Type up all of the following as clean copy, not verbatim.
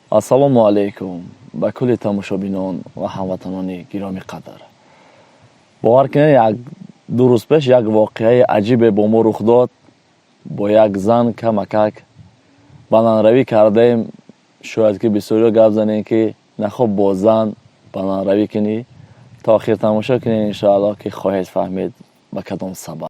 Ассалому алайкум ба кулли тамошобинон ва ҳамватанони гиромӣ қадр. Бовар кунед, як ду рӯз пеш як воқеаи аҷибе бо мо рух дод. Бо як зан камакак баландравӣ кардаем. Шояд ки бисёриҳо гап занем, ки нахоб бо зан баландравӣ кунӣ. То охир тамошо кунед, иншоаллоҳ, ки хоҳед фаҳмид ба кадом сабаб.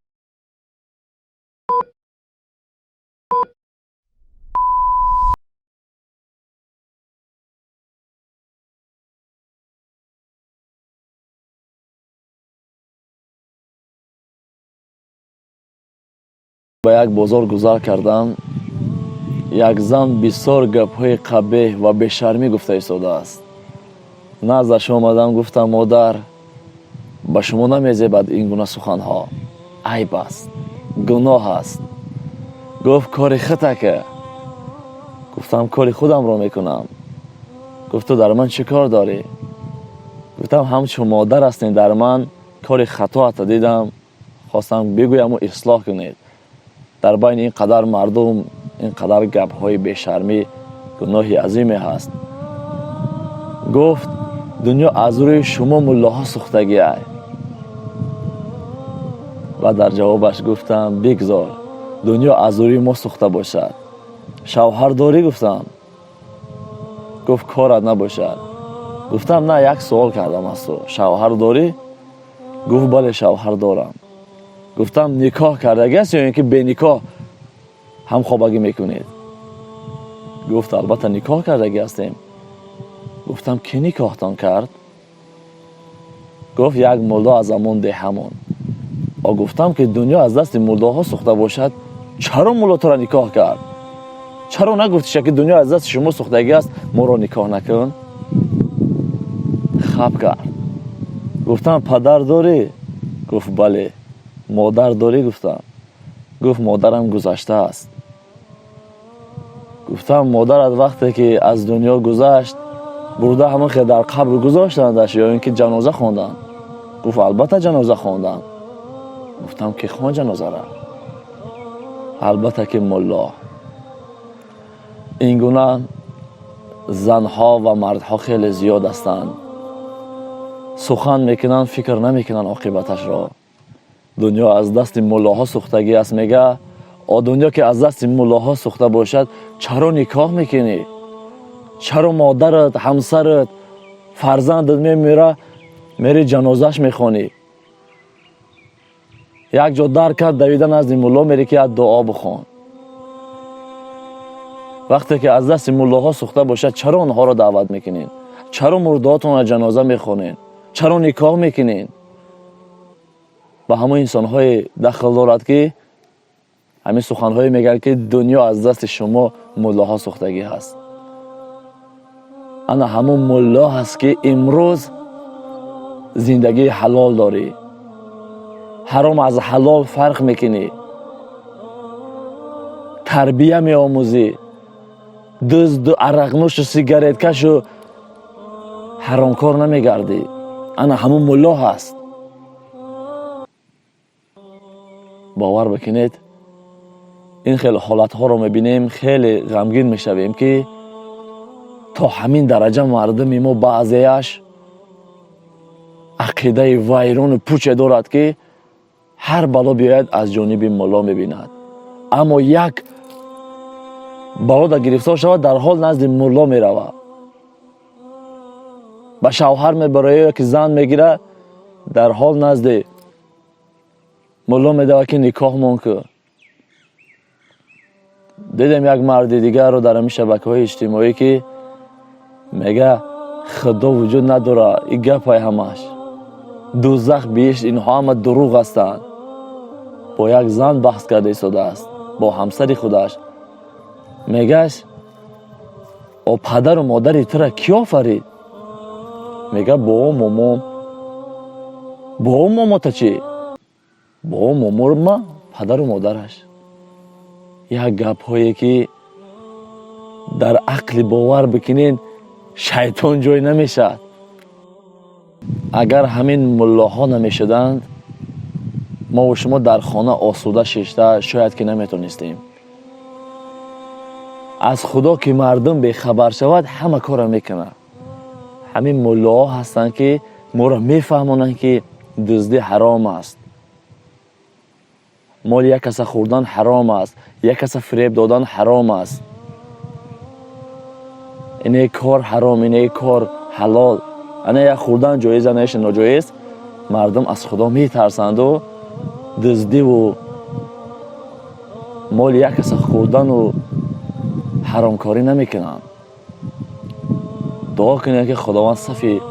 Ба як бозор гузар кардам. Як зан бисёр гапҳои қабеҳ ва бешармӣ гуфта истодааст. Наздаш омадам, гуфтам: модар, ба шумо намезебад ин гуна суханҳо, айб аст, гуноҳ аст. Гуфт: кори худака. Гуфтам: кори худамро мекунам. Гуфт: ту дар ман чӣ кор дорӣ? Гуфтам: ҳамчун модар ҳастем, дар ман кори хатоата дидам, хостам бигӯяму ислоҳ кунед. Дар байни ин қадар мардум ин қадар гапҳои бешармӣ гуноҳи азиме ҳаст. Гуфт: дунё аз рӯи шумо муллоҳо сӯхтагиай. Ва дар ҷавобаш гуфтам: бигзор дунё аз рӯи мо сӯхта бошад. Шавҳар дорӣ? Гуфтам. Гуфт: корат набошад. Гуфтам: на, як суол кардам аз ту, шавҳар дорӣ? Гуфт: бале, шавҳар дорам. Гуфтам: никоҳ кардагӣ аст ё ин ки беникоҳ ҳамхобагӣ мекунед? Гуфт: албатта, никоҳ кардагӣ ҳастем. Гуфтам: кӣ никоҳтон кард? Гуфт: як мулло аз ҳамон деҳамон. О, гуфтам, ки дунё аз дасти муллоҳо сӯхта бошад, чаро мулло туро никоҳ кард? Чаро нагуфтиша, ки дунё аз дасти шумо сӯхтагӣ аст, моро никоҳ накун? Хаб кард. Гуфтам: падар дорӣ? Гуфт: бале. Модар дорӣ? Гуфтам. Гуфт: модарам гузаштааст. Гуфтам: модарат вақте ки аз дунё гузашт, бурда ҳамон хел дар қабр гузоштандаш ё ин ки ҷаноза хонданд? Гуфт: албатта, ҷаноза хонданд. Гуфтам: ки хон ҷанозара? Албатта, ки мулло. Ин гуна занҳо ва мардҳо хеле зиёд ҳастанд. Сухан мекунанд, фикр намекунанд оқибаташро. Дунё аз дасти муллоҳо сӯхтагӣ аст, мега. О, дунё ки аз дасти муллоҳо сӯхта бошад, чаро никоҳ мекунӣ? Чаро модарат, ҳамсарат, фарзандат мемира, мери ҷанозааш мехонӣ? Як ҷо дар кард, давида назди мулло мери, ки як дуо бихон. Вақте ки аз дасти муллоҳо сӯхта бошад, чаро онҳоро даъват мекунед? Чаро мурдаҳотонро ҷаноза мехонед? Чаро никоҳ мекунед? Ба ҳамон инсонҳое дахл дорад, ки ҳамин суханҳое мегӯянд, ки дунё аз дасти шумо муллоҳо сӯхтагӣ ҳаст. Ана ҳамон мулло ҳаст, ки имрӯз зиндагии ҳалол дорӣ, ҳаром аз ҳалол фарқ мекунӣ, тарбия меомӯзӣ, дузду арақнӯшу сигареткашу ҳаромкор намегардӣ. Ана ҳамон мулло ҳаст. Бовар бикунед, ин хел ҳолатҳоро мебинем, хеле ғамгин мешавем, ки то ҳамин дараҷа мардуми мо баъзеяш ақидаи вайрону пуче дорад, ки ҳар бало биёяд, аз ҷониби мулло мебинад, аммо як бало дар гирифтор шавад, дар ҳол назди мулло меравад, ба шавҳар мебарояд ё ки зан мегирад, дар ҳол назди мулло медавад, ки никоҳ мон ку. Дидем як марди дигарро дар ҳамин шабакаҳои иҷтимоӣ, ки мега: худо вуҷуд надорад, и гапай ҳамаш, дӯзах, биҳишт, инҳо ҳама дурӯғ ҳастанд. Бо як зан баҳс карда истодааст, бо ҳамсари худаш. Мегаш: о, падару модари тура кӣ офарид? Мега: бобо, момом. Бобо, момота чӣ? Бобо, момома падару модараш. Як гапҳое, ки дар ақли, бовар бикунед, шайтон ҷой намешавад. Агар ҳамин муллоҳо намешуданд, мову шумо дар хона осуда шишта шояд ки наметонистем. Аз Худо ки мардум бехабар шавад, ҳама корро мекунад. Ҳамин муллоҳо ҳастанд, ки моро мефаҳмонанд, ки дуздӣ ҳаром аст, моли як каса хӯрдан ҳаром аст, як каса фиреб додан ҳаром аст, ине кор ҳаром, ине кор ҳалол, ана як хӯрдан ҷоиз, анаеш ноҷоиз. Мардум аз Худо метарсанду дуздиву моли як каса хӯрдану ҳаромкорӣ намекунанд. Дуо кунед, ки Худованд сафи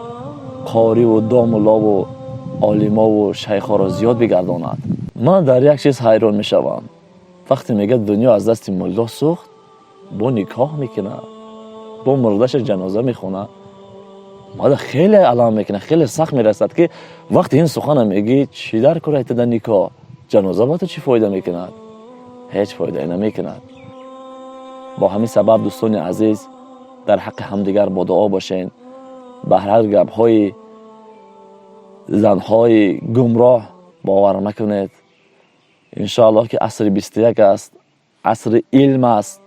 қориву домуллову олимову шайхҳоро зиёд бигардонад. Ман дар як чиз ҳайрон мешавам: вақте мегӯяд, дунё аз дасти мулло сӯхт, бо никоҳ мекунад, бо мурдаша ҷаноза мехонад. Мада хеле алам мекунад, хеле сахт мерасад, ки вақте ин сухана мегӯӣ, чӣ дар кор айтада никоҳ, ҷаноза ба ту чӣ фоида мекунад? Ҳеҷ фоидае намекунад. Бо ҳамин сабаб, дӯстони азиз, дар ҳаққи ҳамдигар бо дуо бошед. Ба ҳар гапҳои занҳои гумроҳ бовар накунед. Иншоаллоҳ, ки асри 21 аст, асри илм аст.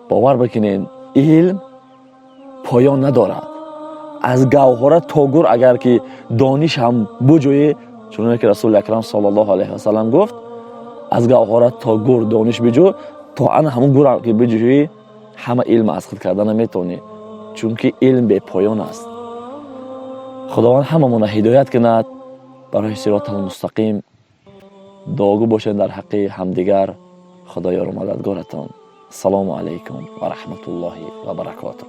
Бовар бикунед, илм поён надорад. Аз гавҳора то гур агар ки дониш ҳам буҷӯӣ, чуноне ки Расули Акрам саллаллоҳу алайҳи васалам гуфт: «Аз гавҳора то гур дониш биҷӯ», то ана ҳамун гурам ки биҷӯӣ, ҳама илм аз худ карда наметавонӣ, чунки илм бепоён аст. Худованд ҳамамонро ҳидоят кунад барои сироталмустақим. Дуогӯ бошед дар ҳаққи ҳамдигар. Худо ёру мададгоратон. Ассалому алайкум ва раҳматуллоҳи ва баракотуҳ.